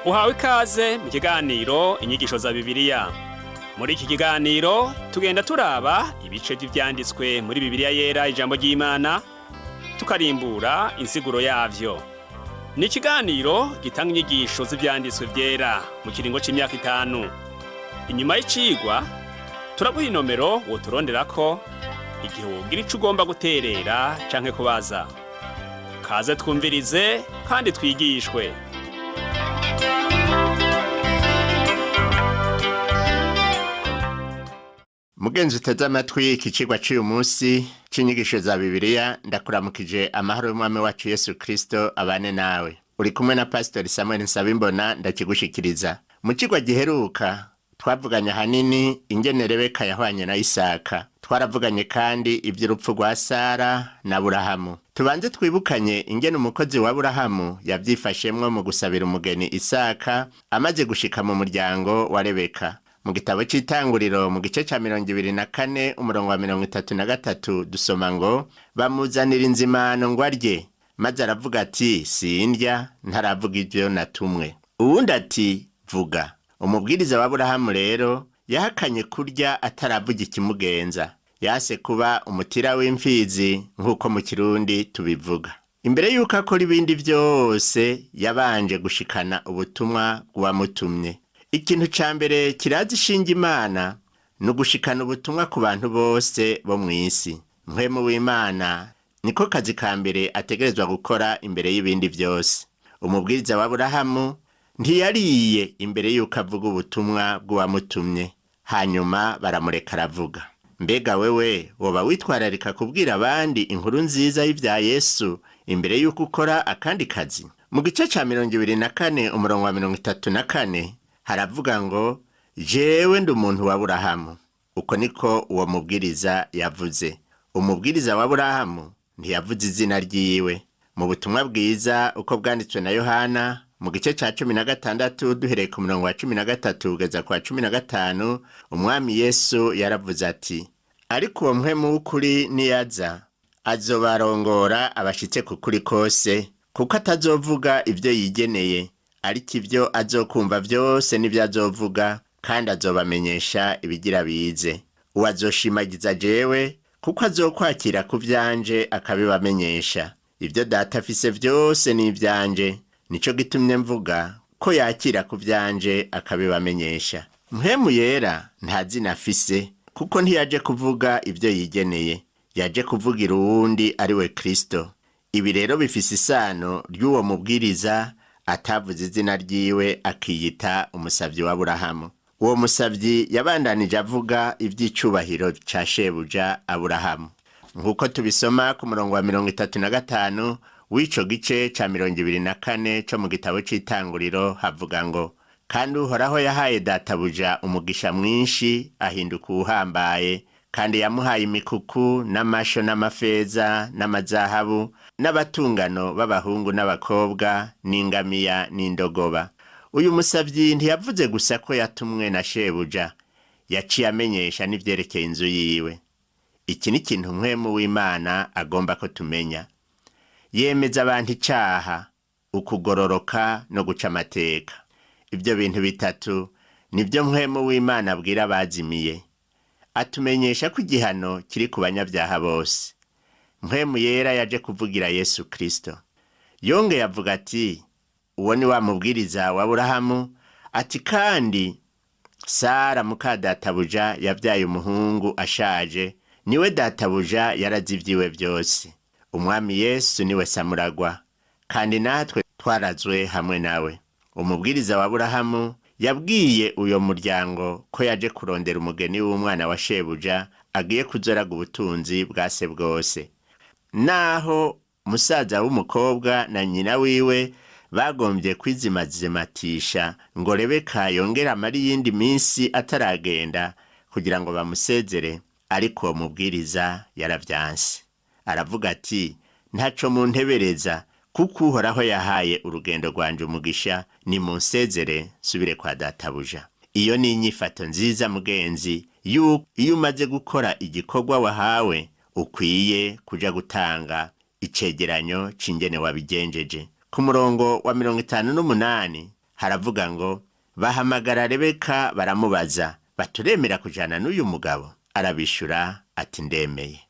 Uhawe ikaze mu kiganiro Inyigisho za Bibiliya. Muri iki kiganiro tugenda turaba ibice vy'ivyanditswe muri Bibiliya Yera, ijambo ry'Imana, tukarimbura insiguro yavyo. Ni ikiganiro gitanga inyigisho z'ivyanditswe vyera mu kiringo c'imyaka 5. Inyuma y'icigwa turaguha inomero woturonderako igihe wogira ico ugomba guterera canke kubaza. Kaze twumvirize kandi twigishwe. Mugenzi uteze amatwi iki cigwa c'uyu munsi c'inyigisho za Bibiliya, ndakuramukije amahoro y'Umwami wacu Yesu Kristo abane nawe. Uri kumwe na Pastori Samuel Nsabimbona ndakigushikiriza. Mu cigwa giheruka twavuganye ahanini ingene Rebeka yahwanye na Isaka. Twaravuganye kandi ivy'urupfu rwa Sara na Aburahamu. Tubanze twibukanye ingene umukozi wa Aburahamu yavyifashemwo mu gusabira umugeni Isaka amaze gushika mu muryango wa Rebeka. Mu gitabo c'Itanguriro, mu gice ca 24, umurongo wa 33, dusoma ngo: "Bamuzanira inzimano ngo arye, maze aravuga ati: 'Sindya ntaravuga ivyo natumwe.' Uwundi ati: 'Vuga.'" Umubwiriza wa Aburahamu rero yahakanye kurya ataravuga ikimugenza. Yase kuba umutira w'imfizi, nk'uko mu Kirundi tubivuga. Imbere y'uko akora ibindi vyose, yabanje gushikana ubutumwa bw'uwamutumye. Ikintu ca mbere kiraza ishinga Imana ni ugushikana ubutumwa ku bantu bose bo mw'isi. Mpwemu w'Imana niko kazi ka mbere ategerezwa gukora imbere y'ibindi vyose. Umubwiriza wa Aburahamu ntiyariye imbere y'uko avuga ubutumwa bw'uwamutumye, hanyuma baramureka aravuga. Mbega wewe woba witwararika kubwira abandi inkuru nziza y'ivya Yesu imbere y'uko ukora akandi kazi? Mu gice ca 24, umurongo wa 34, haravuga ngo: "Jewe ndi umuntu wa Aburahamu." Uko niko uwo mubwiriza yavuze. Umubwiriza wa Aburahamu ntiyavuze izina ryiwe. Mu butumwa bwiza uko bwanditswe na Yohana, mu gice ca 16, duhereye ku murongo wa 13 kugeza ku wa 15, Umwami Yesu yaravuze ati: "Ariko uwo Mpwemu w'ukuri niyaza, azobarongora abashitse ku kuri kose, kuko atazovuga ivyo yigeneye, ariko ivyo azokumva vyose nivyo azovuga, kandi azobamenyesha ibigira bize. Uwo azoshimagiza jewe, kuko azokwakira ku vyanje akabibamenyesha. Ivyo Data afise vyose ni ivyanje, nico gitumye mvuga ko yakira ku vyanje akabibamenyesha." Mpwemu Yera nta zina afise, kuko ntiyaje kuvuga ivyo yigeneye, yaje kuvugira uwundi, ari we Kristo. Ibi rero bifise isano ry'uwo mubwiriza atavuze izina ryiwe akiyita umusavyi wa Aburahamu. Uwo musavyi yabandanije avuga ivy'icubahiro ca shebuja Aburahamu, nk'uko tubisoma ku murongo wa 35 w'ico gice ca 24 co mu gitabo c'Itanguriro. Havuga ngo: "Kandi Uhoraho yahaye databuja umugisha mwinshi, ahinduka uwuhambaye, kandi yamuhaye imikuku n'amasho n'amafeza n'amazahabu n'abatungano b'abahungu n'abakobwa n'ingamiya n'indogoba." Uyu musavyi ntiyavuze gusa ko yatumwe na shebuja, yaciye amenyesha n'ivyerekeye inzu yiwe. Iki ni ikintu Mpwemu w'Imana agomba ko tumenya. Yemeza abantu icaha, ukugororoka no guca amateka. Ibyo bintu bitatu nibyo Mpwemu w'Imana abwira abazimiye. Atumenyesha ko igihano kiri ku banyabyaha bose. Mpwemu Yera yaje kuvugira Yesu Kristo. Yongeye avuga ati, uwo ni wa mubwiriza wa Aburahamu, ati: "Kandi Sara muka databuja yabyaye umuhungu ashaje, niwe databuja yarazi ibyiwe byose." Umwami Yesu niwe samuragwa, kandi natwe twarazwe hamwe nawe. Umubwiriza wa Aburahamu yabwiye uyo muryango ko yaje kurondera umugeni w'umwana wa shebuja agiye kuzoraga ubutunzi bwa se bwose. Naho musaza w'umukobwa na nyina wiwe bagombye kwizimazimatisha ngo Rebeka yongere amara iyindi minsi ataragenda kugira ngo bamusezere, ariko uwo mubwiriza yaravyanse. Aravuga ati: "Ntaco muntebereza, kuko Uhoraho yahaye urugendo rwanje umugisha. Nimunsezere nsubire kwa databuja." Iyo ni inyifato nziza, mugenzi, yuko iyo umaze gukora igikorwa wahawe ukwiye kuja gutanga icegeranyo c'ingene wabigenjeje. Ku murongo wa 58 Haravuga ngo bahamagara Rebeka baramubaza baturemera kujana n'uyu mugabo? Arabishura ati ndemeye.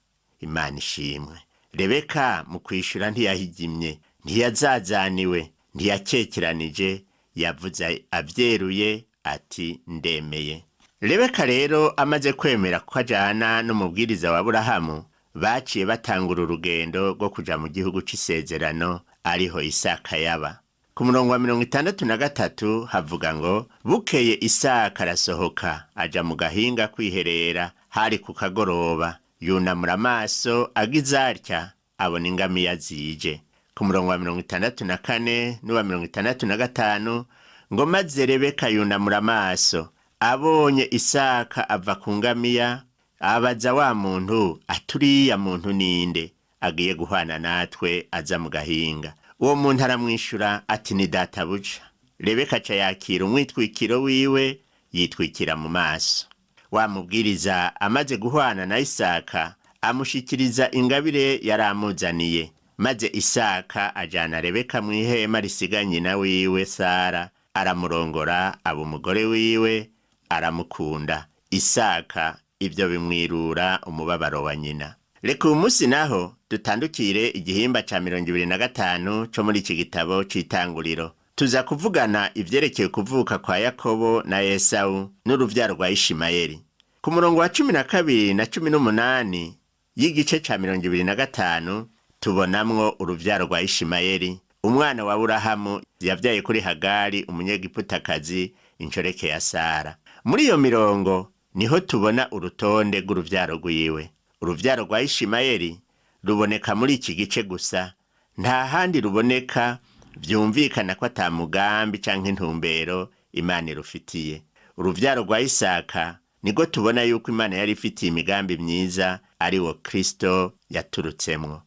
Imana ishimwe. Rebeka mu kwishura ntiyahigimye, ntiyazazaniwe, ntiyakekeranije, yavuze avyeruye ati ndemeye. Rebeka rero amaze kwemera ko ajana n'umubwiriza wa Aburahamu, baciye batangura urugendo rwo kuja mu gihugu c'isezerano ariho Isaka yaba. Ku murongo wa 63 havuga ngo bukeye Isaka arasohoka aja mu gahinga kwiherera, hari ku kagoroba, yunamura amaso agize atya abona ingamiya zije. Ku murongo wa 64 n'uwa 65 ngo maze Rebeka yunamura amaso abonye Isaka ava ku ngamiya, abaza wa muntu aturiya muntu ninde agiye guhwana natwe aza mu gahinga? Uwo muntu aramwishura ati ni databuja. Rebeka aca yakira umwitwikiro wiwe, yitwikira mu maso. Wa mubwiriza amaze guhwana na Isaka amushikiriza ingabire yari amuzaniye, maze Isaka ajana Rebeka mu ihema risiga nyina wiwe Sara, aramurongora aba umugore wiwe, aramukunda. Isaka ibyo bimwirura umubabaro wa nyina. Reka uyu munsi naho dutandukire igihimba ca 25 co muri iki gitabo c'Itanguriro. Tuza kuvugana ivyerekeye kuvuka kwa Yakobo na Esawu n'uruvyaro rwa Ishimayeli. Ku murongo wa 12 na 18 y'igice ca 25 tubonamwo uruvyaro rwa Ishimayeli, umwana wa Aburahamu yavyaye kuri Hagari umunyegiputakazi, inshoreke ya Sara. Muri iyo mirongo niho tubona urutonde rw'uruvyaro rwiwe. Uruvyaro rwa Ishimayeli ruboneka muri iki gice gusa, nta handi ruboneka. Vyumvikana ko ata mugambi canke intumbero Imana irufitiye. Uruvyaro rwa Isaka niko tubona yuko Imana yari ifitiye imigambi myiza, ari wo Kristo yaturutsemwo.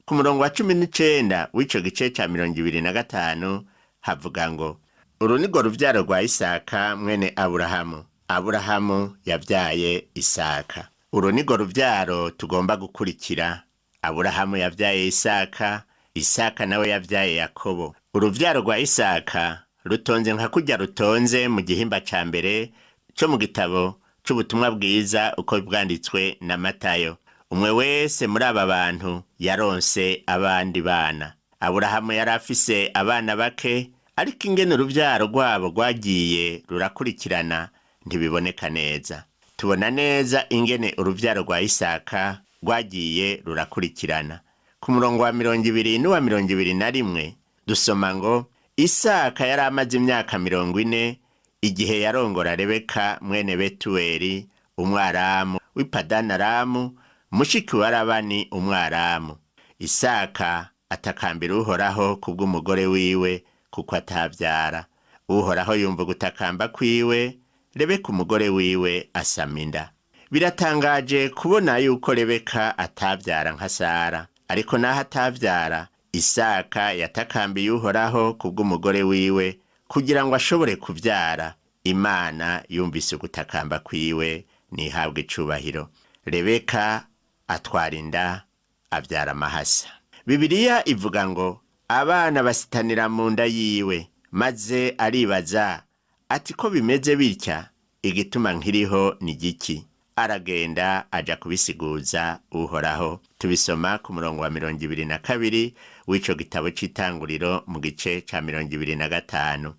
Ku murongo wa 19 w'ico gice ca 25 havuga ngo uru nirwo ruvyaro rwa Isaka mwene Aburahamu. Aburahamu yavyaye Isaka. Uru nirwo ruvyaro tugomba gukurikira. Aburahamu yavyaye Isaka, Isaka nawe yavyaye Yakobo. Uruvyaro rwa Isaka rutonze nka kurya rutonze mu gihimba ca mbere co mu gitabo c'ubutumwa bwiza uko bwanditswe na Matayo. Umwe wese muri aba bantu yaronse abandi bana. Aburahamu yari afise abana bake, ariko ingene uruvyaro rwabo rwagiye rurakurikirana ntibiboneka neza. Tubona neza ingene uruvyaro rwa Isaka rwagiye rurakurikirana. Ku murongo wa 20 n'uwa 21 dusoma ngo Isaka yari amaze imyaka 40 igihe yarongora Rebeka mwene Betuweli Umwaramu w'iPadanaramu, mushiki wa Labani Umwaramu. Isaka atakambira Uhoraho kubw'umugore wiwe kuko atavyara. Uhoraho yumva gutakamba kwiwe, Rebeka umugore wiwe asama inda. Biratangaje kubona yuko Rebeka atavyara nka Sara, ariko naho atavyara, Isaka yatakambiye Uhoraho kubw'umugore wiwe kugira ngo ashobore kuvyara. Imana yumvise ugutakamba kwiwe, nihabwe icubahiro. Rebeka atwara inda avyara amahasa. Bibiliya ivuga ngo abana basitanira mu nda yiwe, maze aribaza ati ko bimeze bitya, igituma nkiriho ni giki? Aragenda aja kubisiguza Uhoraho. Tubisoma ku murongo wa 22 w'ico gitabo c'Itanguriro mu gice ca 25.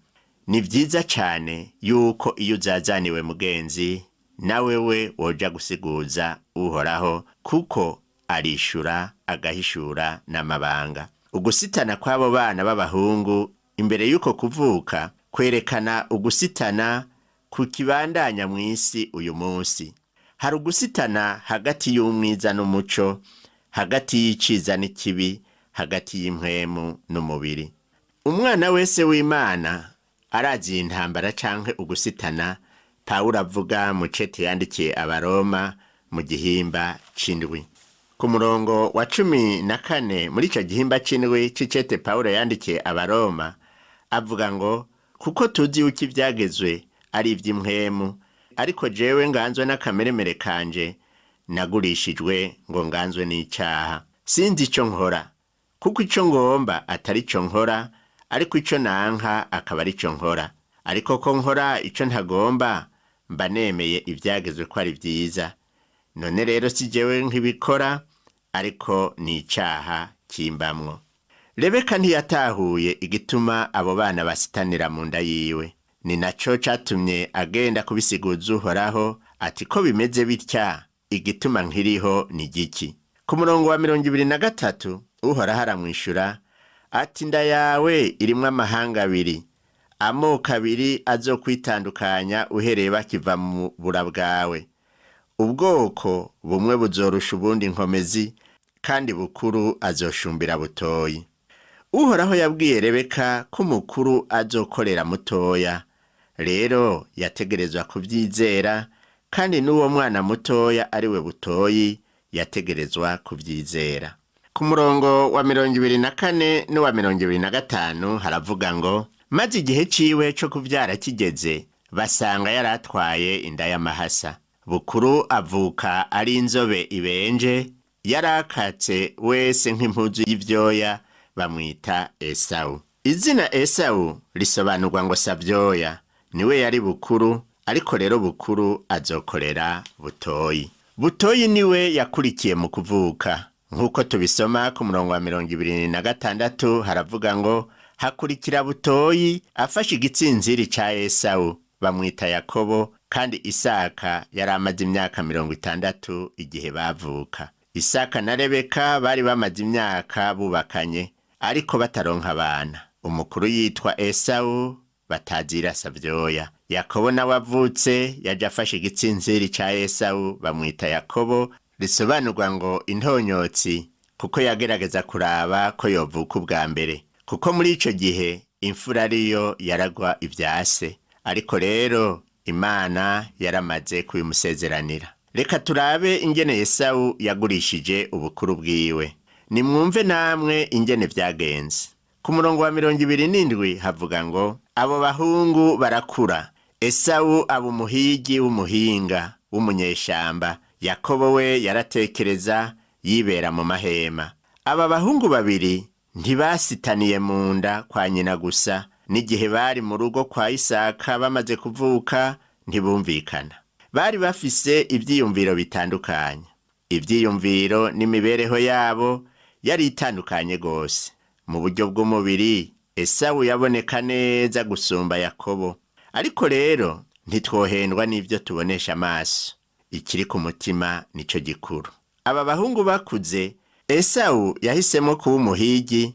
Ni vyiza cane yuko iyo uzazaniwe mugenzi, nawe we woja gusiguza Uhoraho, kuko arishura agahishura n'amabanga. Ugusitana kw'abo bana b'abahungu imbere y'uko kuvuka kwerekana ugusitana kukibandanya mw'isi uyu munsi. Hari ugusitana hagati y'umwiza n'umuco, hagati y'iciza n'ikibi, hagati y'impwemu n'umubiri. Umwana wese w'Imana arazi iyi ntambara canke ugusitana Pawulo avuga mu cete yandikiye Abaroma mu gihimba c'indwi. Ku murongo wa 14 muri ico gihimba c'indwi c'icete Pawulo yandikiye Abaroma avuga ngo kuko tuzi yuko ivyagezwe ari ivy'impwemu, ariko jewe nganzwe n'akameremere kanje nagurishijwe ngo nganzwe n'icaha. Sinzi ico nkora, kuko ico ngomba atari co nkora, Ariko ico nanka akaba arico nkora. Ariko ko nkora ico ntagomba, mba nemeye ivyagezwe ko ari vyiza. None rero si jewe nkibikora, ariko ni icaha kimbamwo. Rebeka ntiyatahuye igituma abo bana basitanira mu nda yiwe. Ni naco catumye agenda kubisiguza Uhoraho ati ko bimeze bitya, igituma nkiriho ni giki? Ku murongo wa 23 Uhoraho aramwishura ati inda yawe irimwo amahanga abiri, amoko abiri azokwitandukanya uhereye bakiva mu bura bwawe. Ubwoko bumwe buzorusha ubundi inkomezi, kandi bukuru azoshumbira butoyi. Uhoraho yabwiye Rebeka ko umukuru azokorera mutoya. Rero yategerezwa kuvyizera, kandi n'uwo mwana mutoya ari we butoyi yategerezwa kuvyizera. Ku murongo wa 24 n'uwa 25 haravuga ngo maze igihe ciwe co kuvyara kigeze, basanga yaratwaye inda y'amahasa. Bukuru avuka ari inzobe ibenje, yarakatse wese nk'impuzu y'ivyoya, bamwita Esawu. Izina Esawu risobanurwa ngo Savyoya. Niwe yari bukuru, ariko rero bukuru azokorera butoyi. Butoyi niwe yakurikiye mu kuvuka. Nk'uko tubisoma ku murongo wa 26 haravuga ngo hakurikira butoyi afashe igitsinziri ca Esawu, bamwita Yakobo, kandi Isaka yari amaze imyaka 60 igihe bavuka. Isaka na Rebeka bari bamaze imyaka bubakanye, ariko bataronka abana. Umukuru yitwa Esawu batazira Savyoya. Yakobo nawe avutse yaje afashe igitsinziri ca Esawu, bamwita Yakobo, risobanurwa ngo intonyotsi, kuko yagerageza kuraba ko yovuka ubwa mbere, kuko muri ico gihe imfura ariyo yaragwa ivyase. Ariko rero Imana yaramaze kubimusezeranira. Reka turabe ingene Esawu yagurishije ubukuru bwiwe. Nimwumve namwe ingene vyagenze. Ku murongo wa 27 havuga ngo abo bahungu barakura, Esawu aba umuhigi w'umuhinga w'umunyeshamba, Yakobo we yaratekereza yibera mu mahema. Aba bahungu babiri ntibasitaniye mu nda kwa nyina gusa, n'igihe bari mu rugo kwa Isaka bamaze kuvuka ntibumvikana. Bari bafise ivyiyumviro bitandukanye. Ivyiyumviro n'imibereho yabo yari itandukanye gose. Mu buryo bw'umubiri Esawu yaboneka neza gusumba Yakobo. Ariko rero ntitwohendwa n'ivyo tubonesha amaso. Ikiri ku mutima nico gikuru. Aba bahungu bakuze, Esawu yahisemo kuba umuhigi,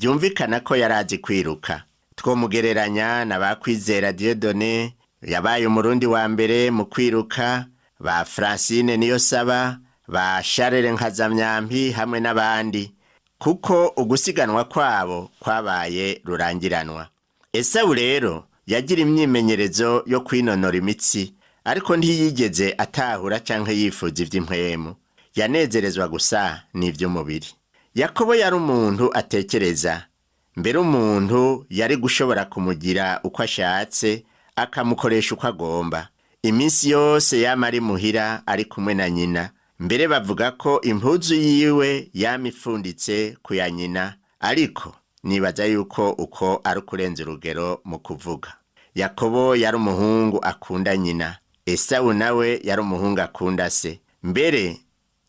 vyumvikana ko yarazi kwiruka. Twomugereranya na ba Kwizera Dieudonné yabaye umurundi wa mbere mu kwiruka, ba Francine Niyonsaba, ba Charles Nkazamyampi hamwe n'abandi, kuko ugusiganwa kwabo kwabaye rurangiranwa. Esawu rero yagira imyimenyerezo yo kwinonora imitsi, ariko ntiyigeze atahura canke yifuza ivy'impwemu. Yanezerezwa gusa n'ivy'umubiri. Yakobo yari umuntu atekereza, mbere umuntu yari gushobora kumugira uko ashatse, akamukoresha uko agomba. Iminsi yose yama ari muhira ari kumwe na nyina. Mbere bavuga ko impuzu yiwe yama ifunditse ku ya nyina, ariko nibaza yuko uko ari ukurenza urugero mu kuvuga. Yakobo yari umuhungu akunda nyina, Esawu nawe yari umuhungu akunda se. Mbere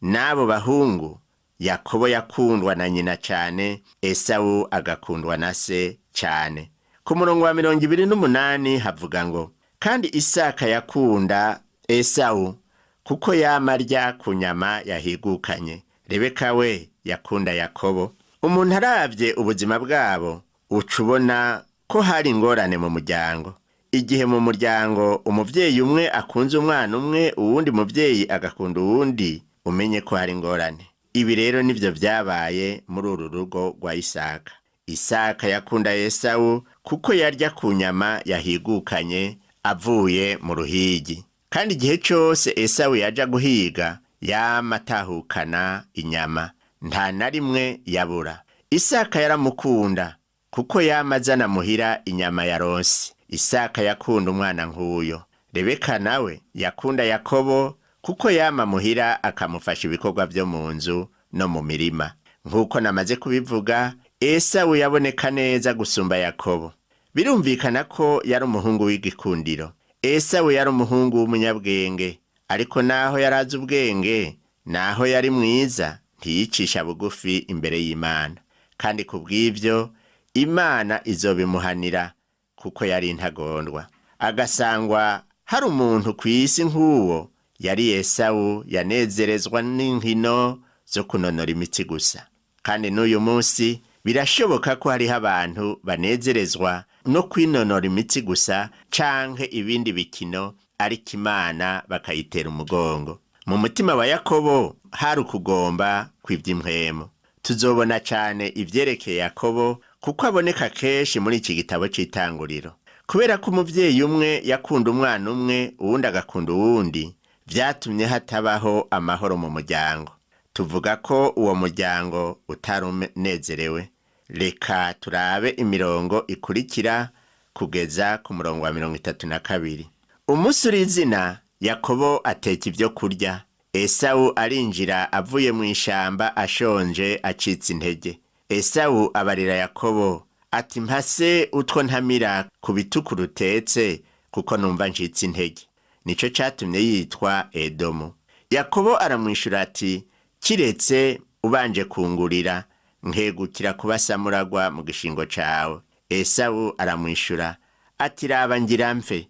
n'abo bahungu Yakobo yakundwa na nyina cane, Esawu agakundwa na se cane. Ku murongo wa 28 havuga ngo kandi Isaka yakunda Esawu kuko yama arya ku nyama yahigukanye. Rebeka we yakunda Yakobo. Umuntu aravye ubuzima bwabo uca ubona ko hari ingorane mu muryango. Igihe mu muryango umuvyeyi umwe akunze umwana umwe, uwundi muvyeyi agakunda uwundi, umenye ko hari ingorane. Ibi rero nivyo vyabaye muri uru rugo rwa Isaka. Isaka yakunda Esawu kuko yarya ku nyama yahigukanye avuye mu ruhigi. Kandi igihe cose Esawu yaja guhiga yama atahukana inyama, nta na rimwe yabura. Isaka yaramukunda kuko yama azana muhira inyama yaronse. Isaka yakunda umwana nk'uyo. Rebeka nawe yakunda Yakobo kuko yama muhira akamufasha ibikorwa vyo mu nzu no mu mirima. Nk'uko namaze kubivuga, Esawu yaboneka neza gusumba Yakobo. Birumvikana ko yari umuhungu w'igikundiro. Esawu yari umuhungu w'umunyabwenge, ariko naho yari azi ubwenge, naho yari mwiza, ntiyicisha bugufi imbere y'Imana. Kandi ku bw'ivyo Imana izobimuhanira kuko yari intagondwa. Agasangwa hari umuntu ku isi nk'uwo yari Esawu, yanezerezwa n'inkino zo kunonora imitsi gusa. Kandi n'uyu munsi birashoboka ko hariho abantu banezerezwa no kwinonora imitsi gusa canke ibindi bikino, ariko Imana bakayitera umugongo. Mu mutima wa Yakobo hari ukugomba kw'ivy'impwemu. Tuzobona cane ivyerekeye Yakobo kuko aboneka kenshi muri iki gitabo c'itanguriro. Kubera ko umuvyeyi umwe yakunda umwana umwe, uwundi agakunda uwundi, vyatumye hatabaho amahoro mu muryango. Tuvuga ko uwo muryango utari unezerewe. Reka turabe imirongo ikurikira kugeza ku murongo wa 32. Umunsi urizina Yakobo ateka ivyo kurya. Esawu arinjira avuye mu ishamba ashonje acitse intege. Esawu abarira Yakobo ati: mpase utwo ntamira ku bitukura utetse, kuko numva ncitse intege. Nico catumye yitwa Edomu. Yakobo aramwishura ati: kiretse ubanje kungurira nkegukira kuba samuragwa mu gishingo cawe. Esawu aramwishura ati: raba ngira mfe,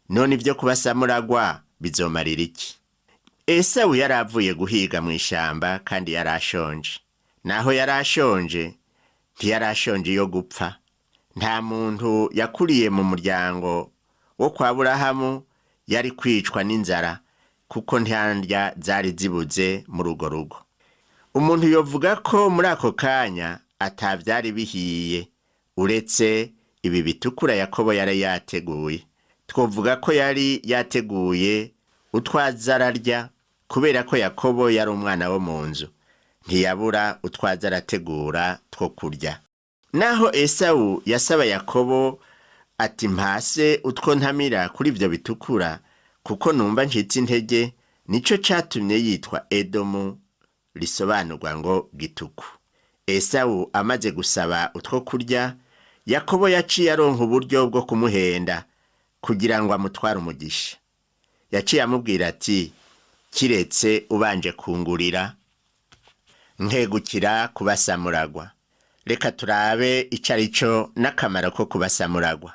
none ibyo kuba samuragwa bizomarira iki? Esawu yari avuye guhiga mu ishamba kandi yari ashonje. Naho yari ashonje, ntiyari ashonje iyo gupfa. Nta muntu yakuriye mu muryango wo kwa Burahamu yari kwicwa n'inzara, kuko nta ndya zari zibuze muri urwo rugo. Umuntu yovuga ko muri ako kanya atavyari bihiye, uretse ibi bitukura Yakobo yari yateguye. Twovuga ko yari yateguye utwaza ararya, kubera ko Yakobo yari umwana wo mu nzu, ntiyabura utwaza arategura two kurya. Naho Esawu yasaba Yakobo ati: mpase utwo ntamira kuri ivyo bitukura, kuko numva ncitse intege, nico catumye yitwa Edomu, risobanurwa ngo gituku. Esawu amaze gusaba utwo kurya, Yakobo yaciye aronka uburyo bwo kumuhenda kugira ngo amutware umugisha. Yaciye amubwira ati: kiretse ubanje kungurira nkegukira kubasamuragwa. Reka turabe ico arico n'akamaro ko kubasamuragwa.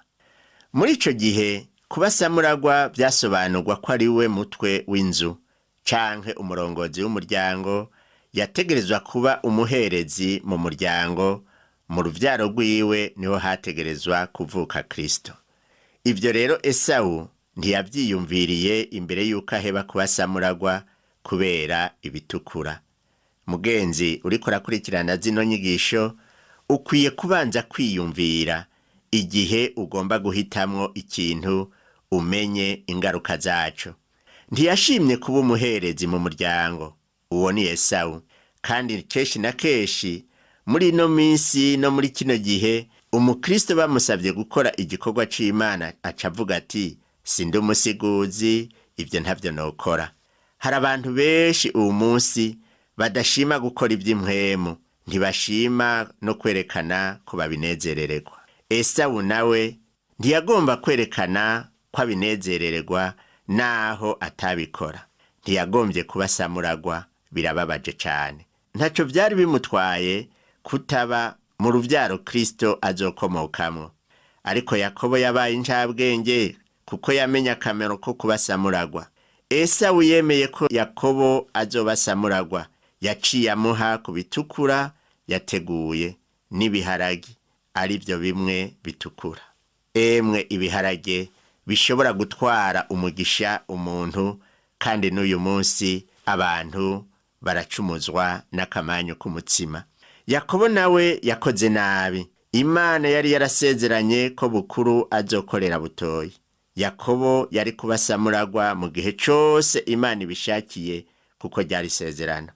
Muri ico gihe kubasamuragwa vyasobanurwa ko ari we mutwe w'inzu canke umurongozi w'umuryango, yategerezwa kuba umuherezi mu muryango. Mu ruvyaro rwiwe niho hategerezwa kuvuka Kristo. Ivyo rero Esawu ntiyavyiyumviriye imbere y'uko aheba kubasamuragwa kubera ibitukura. Mugenzi uriko urakurikirana zino nyigisho, ukwiye kubanza kwiyumvira igihe ugomba guhitamwo ikintu, umenye ingaruka zaco. Ntiyashimye kuba umuherezi mu muryango, uwo ni Esawu. Kandi kenshi na kenshi muri ino minsi no muri kino gihe, umukristo bamusabye gukora igikorwa c'Imana aca avuga ati: sindi umusiguzi, ibyo ntavyo nokora. Hari abantu benshi uwu munsi badashima gukora ivy'impwemu, ntibashima no kwerekana ko babinezerererwa. Esawu nawe ntiyagomba kwerekana ko abinezerererwa naho atabikora. Ntiyagombye kuba samuragwa, birababaje cane. Ntaco vyari bimutwaye kutaba mu ruvyaro Kristo azokomokamwo. Ariko Yakobo yabaye incabwenge kuko yamenye akamaro ko kuba samuragwa. Esawu yemeye ko Yakobo azoba samuragwa, yaciye amuha ku bitukura yateguye n'ibiharage, ari byo bimwe bitukura. Emwe, ibiharage bishobora gutwara umugisha umuntu, kandi n'uyu munsi abantu baracumuzwa n'akamanyu k'umutsima. Yakobo nawe yakoze nabi. Imana yari yarasezeranye ko bukuru azokorera butoyi. Yakobo yari kuba samuragwa mu gihe cose Imana ibishakiye, kuko ryari isezerano.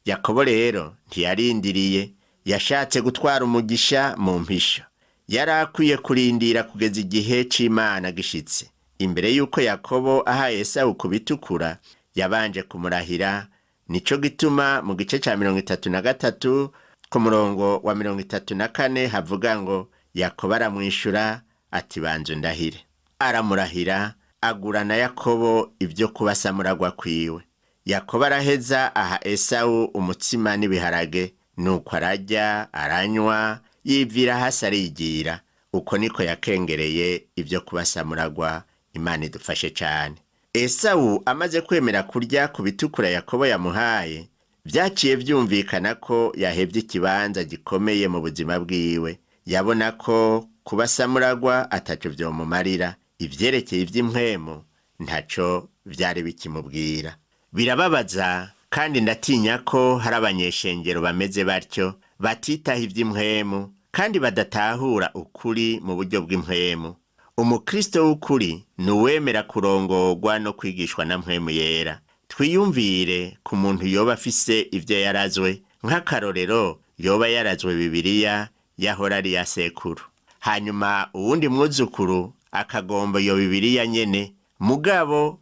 Yakobo rero ntiyarindiriye, yashatse gutwara umugisha mu mpisho. Yari akwiye kurindira kugeza igihe c'Imana gishitse. Imbere y'uko Yakobo aha Esawu ku bitukura, yabanje kumurahira. Nico gituma mu gice ca 33 Ku murongo wa 34 havuga ngo Yakobo aramwishyura ati banza undahire. Aramurahira, agura na Yakobo ibyo kuba samuragwa kwiwe. Yakobo araheza aha Esawu umutsima n'ibiharage, nuko ararya aranywa, yivira hasi arigira. Uko niko yakengereye ibyo kuba samuragwa. Imana idufashe cyane. Esawu amaze kwemera kurya ku bitukura Yakobo yamuhaye, byaciye byumvikana ko yahebye ikibanza gikomeye mu buzima bwiwe. Yabona ko kuba samuragwa ataco vyomumarira, ivyerekeye ivy'impwemu ntaco vyari bikimubwira. Birababaza kandi ndatinya ko hari abanyeshengero bameze batyo, batitaho ivy'impwemu kandi badatahura ukuri mu buryo bw'impwemu. Umukristo w'ukuri ni uwemera kurongorwa no kwigishwa na Mpwemu Yera. Twiyumvire ku muntu yoba afise ivyo yarazwe, nk'akarorero yoba yarazwe Bibiliya yahora ari iya sekuru, hanyuma uwundi mwuzukuru akagomba iyo Bibiliya nyene, mugabo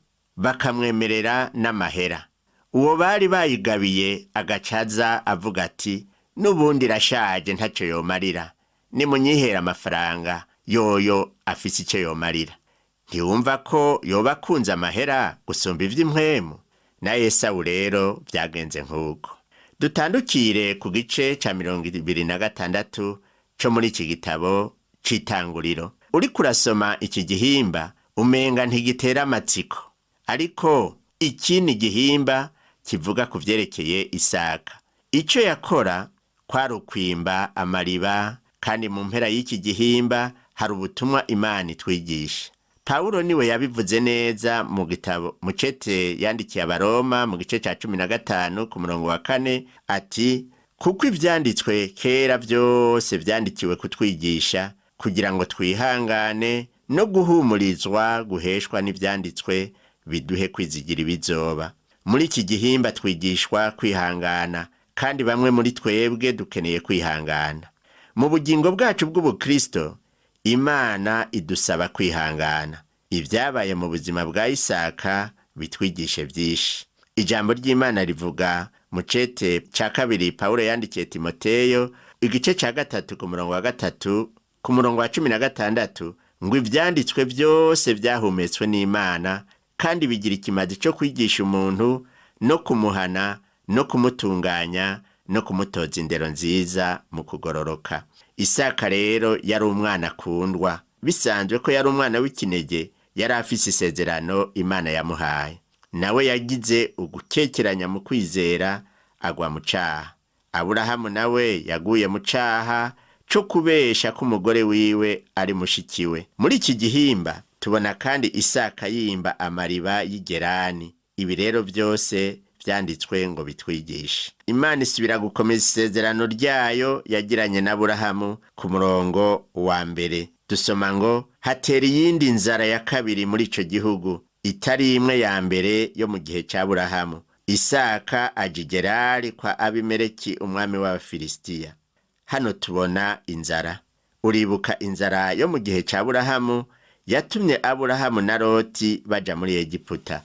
bakamwemerera n'amahera. Uwo bari bayigabiye agacaza avuga ati n'ubundi irashaje ntaco yomarira, nimunyihera amafaranga yoyo afise ico yomarira. Ntiwumva ko yoba akunze amahera gusumba ivy'impwemu? Na Esawu rero vyagenze nk'uko. Dutandukire ku gice ca 26 co muri iki gitabo c'Itanguriro. Uriko urasoma iki gihimba umenga ntigitera amatsiko, ariko iki ni igihimba kivuga ku vyerekeye Isaka. Ico yakora kwari ukwimba amariba, kandi mu mpera y'iki gihimba hari ubutumwa Imana itwigisha. Pawulo niwe yabivuze neza mu gitabo mucete yandikiye Abaroma mu gice ca 15 ku murongo wa 4 ati kuko ivyanditswe kera vyose vyandikiwe kutwigisha kugira ngo twihangane no guhumurizwa guheshwa n'ivyanditswe biduhe kwizigira ibizoba. Muri iki gihimba twigishwa kwihangana, kandi bamwe muri twebwe dukeneye kwihangana. Mu bugingo bwacu bw'ubukristo, Imana idusaba kwihangana. Ibyabaye mu buzima bwa Isaka bitwigishe byinshi. Ijambo ry'Imana rivuga mu cete ca 2 Pawulo yandikiye Timoteyo, igice ca 3 ku murongo wa 3 ku murongo wa 16 ngo ivyanditswe byose vyahumetswe n'Imana kandi bigira ikimazi cyo kwigisha umuntu no kumuhana no kumutunganya no kumutoza indero nziza mu kugororoka. Isaka rero yari umwana akundwa, bisanzwe ko yari umwana w'ikinege, yari afise isezerano Imana yamuhaye. Nawe yagize ugukekeranya mu kwizera, agwa mu caha. Aburahamu nawe yaguye mu caha co kubesha ko umugore wiwe ari mushikiwe. Muri iki gihimba tubona kandi Isaka yimba amariba y'igerani. Ibi rero byose vyanditswe ngo bitwigishe. Imana isubira gukomeza isezerano ryayo yagiranye na Aburahamu ku murongo wa 1. Dusoma ngo hatera iyindi nzara ya kabiri muri ico gihugu, itari imwe ya mbere yo mu gihe ca Aburahamu. Isaka aja i Gerari kwa Abimeleki umwami w'Abafilisitiya. Hano tubona inzara. Uribuka inzara yo mu gihe ca Aburahamu yatumye Aburahamu na Loti baja muri Egiputa.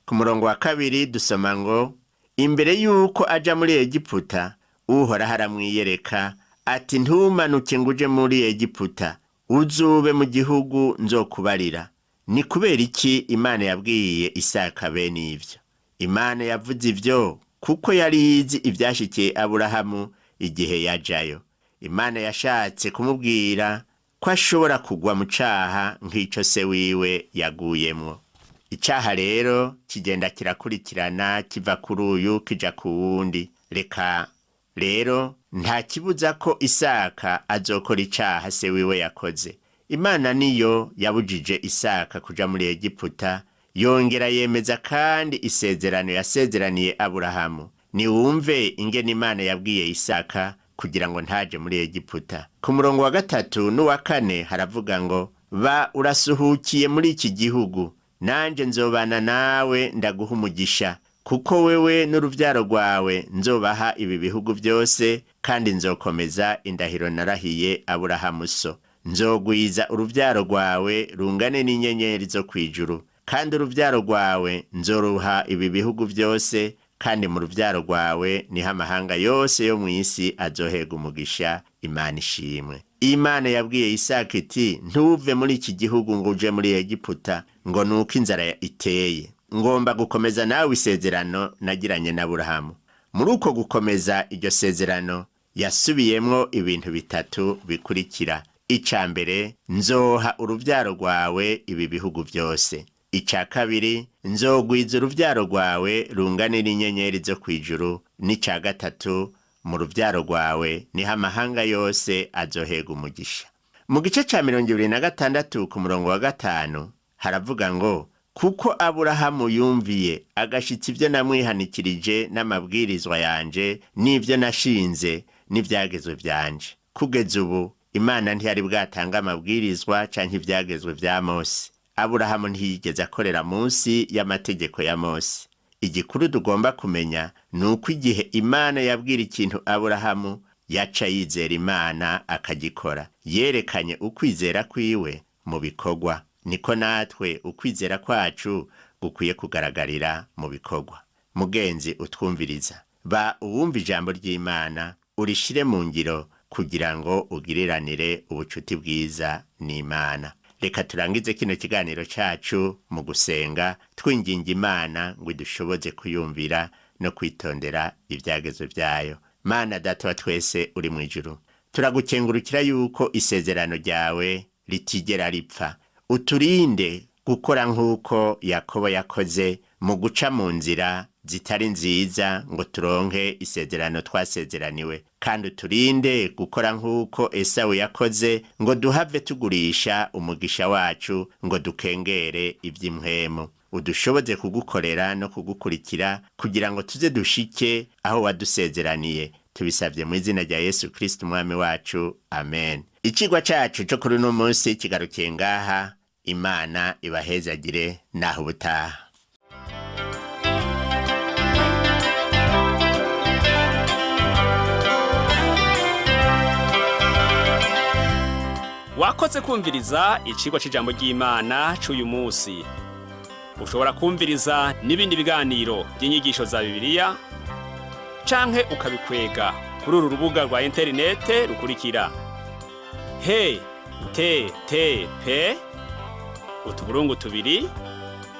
Ku murongo wa 2 dusoma ngo imbere yuko aja muri Egiputa, Uhoraho aramwiyereka ati ntumanuke ngo uje muri Egiputa, uzube mu gihugu nzokubarira. Ni kubera iki Imana yabwiye Isaka bene ivyo? Imana yavuze ivyo kuko yari izi ivyashikiye Aburahamu igihe yajayo. Imana yashatse kumubwira ko ashobora kugwa mu caha nk'ico se wiwe yaguyemwo. Icaha rero kigenda kirakurikirana kiva kuri uyu kija ku wundi. Reka rero nta kibuza ko Isaka azokora icaha se wiwe yakoze. Imana niyo yabujije Isaka kuja muri Egiputa, yongera yemeza kandi isezerano yasezeraniye Aburahamu. Niwumve ingene Imana yabwiye Isaka kugira ngo ntaje muri Egiputa. Ku murongo wa 3 n'uwa 4 haravuga ngo ba urasuhukiye muri iki gihugu, nanje nzobana nawe ndaguha umugisha, kuko wewe n'uruvyaro rwawe nzobaha ibi bihugu byose, kandi nzokomeza indahiro narahiye Aburahamu so. Nzogwiza uruvyaro rwawe rungane n'inyenyeri zo kwijuru, kandi uruvyaro rwawe nzoruha ibi bihugu byose, Kandi mu rubyaro rwawe niho amahanga yose yo mu isi azohega umugisha. Imana ishimwe. Imana yabwiye Isaka iti: "Ntuve muri iki gihugu ngo uje muri Egiputa ngo nuko inzara iteye. Ngomba gukomeza nawe isezerano nagiranye na Aburahamu." Muri uko gukomeza iryo sezerano yasubiyemwo ibintu bitatu bikurikira: Ica mbere, nzoha urubyaro rwawe ibi bihugu byose. Ica kabiri, nzogwiza urubyaro rwawe rungane n'inyenyeri zo kw'ijuru. N'ica gatatu, mu rubyaro rwawe niho amahanga yose azohega umugisha. Mu gice ca 26 ku murongo wa 5 haravuga ngo: "Kuko Aburahamu yumviye agashitsa ibyo namwihanikirije n'amabwirizwa yanje n'ibyo nashinze n'ibyagezwe byanje." Kugeza ubu Imana ntiyari bwatanga amabwirizwa canke ibyagezwe vya Mose. Aburahamu ntiyigeze akorera munsi y'amategeko ya Mose. Igikuru tugomba kumenya ni uko igihe Imana yabwira ikintu Aburahamu, yaca yizera Imana akagikora. Yerekanye ukwizera kwiwe mu bikorwa. Niko natwe ukwizera kwacu gukwiye kugaragarira mu bikorwa. Mugenzi utwumviriza, ba uwumva ijambo ry'Imana, urishire mu ngiro kugira ngo ugiriranire ubucuti bwiza n'Imana. Reka turangize kino kiganiro cacu mu gusenga, twinginga Imana ngo idushoboze kuyumvira no kwitondera ibyagezo byayo. Mana Data wa twese uri mu ijuru, turagukengurukira yuko isezerano ryawe ritigera ripfa. Uturinde gukora nk'uko Yakobo yakoze mu guca mu nzira zitari nziza ngo turonke isezerano twasezeraniwe, kandi uturinde gukora nk'uko Esawu yakoze ngo duhave tugurisha umugisha wacu ngo dukengere iby'impwemu. Udushoboze kugukorera no kugukurikira kugira ngo tuze dushike aho wadusezeraniye. Tubisabye mu izina rya Yesu Kristo umwami wacu, amen. Icigwa cacu co kuri uno munsi kigarukiye ngaha. Imana ibahezagire, naho ubutaha. Wakoze kumviriza icigwa c'ijambo ry'Imana c'uyu munsi. Ushobora kumviriza n'ibindi biganiro by'inyigisho za Bibiliya canke ukabikwega kuri uru rubuga rwa interinete rukurikira: he te te pe utuburungu tubiri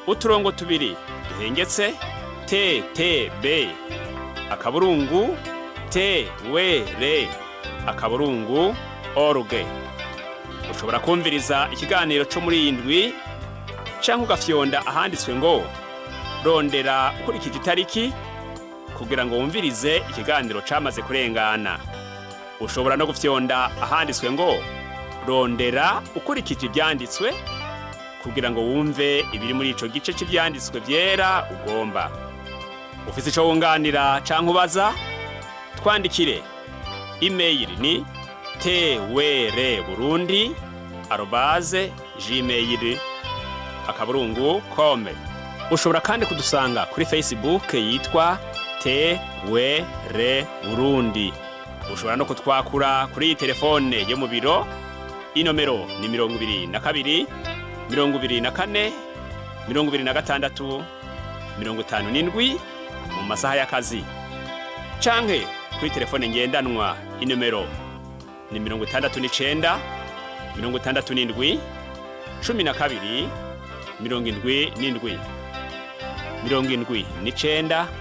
uturongo tubiri duhengetse te te be akaburungu te we re akaburungu org. Ushobora kumviriza ikiganiro cyo muri iyi ndwi canke ugafyonda ahanditswe ngo "rondera ukurikije itariki" kugira ngo wumvirize ikiganiro camaze kurengana. Ushobora no gufyonda ahanditswe ngo "rondera ukurikije ibyanditswe" kugira ngo wumve ibiri muri ico gice cy'ibyanditswe byera ugomba. Ufise ico wunganira canke ubaza, twandikire. Email ni twrburundi@gmail.com. Ushobora kandi kudusanga kuri Facebook yitwa TWR Burundi. Ushobora no kutwakura kuri iyi telefone yo mu biro. Inomero ni 22 24 26 57 mu masaha y'akazi, canke kuri telefone ngendanwa, inomero ni 69 67 12 77, 79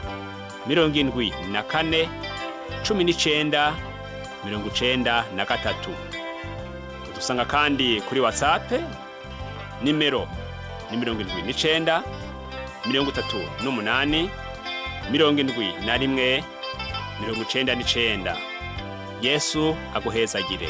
74 19 93. Udusanga kandi kuri WhatsApp, nimero ni 79 38 71 99. Yesu aguhezagire.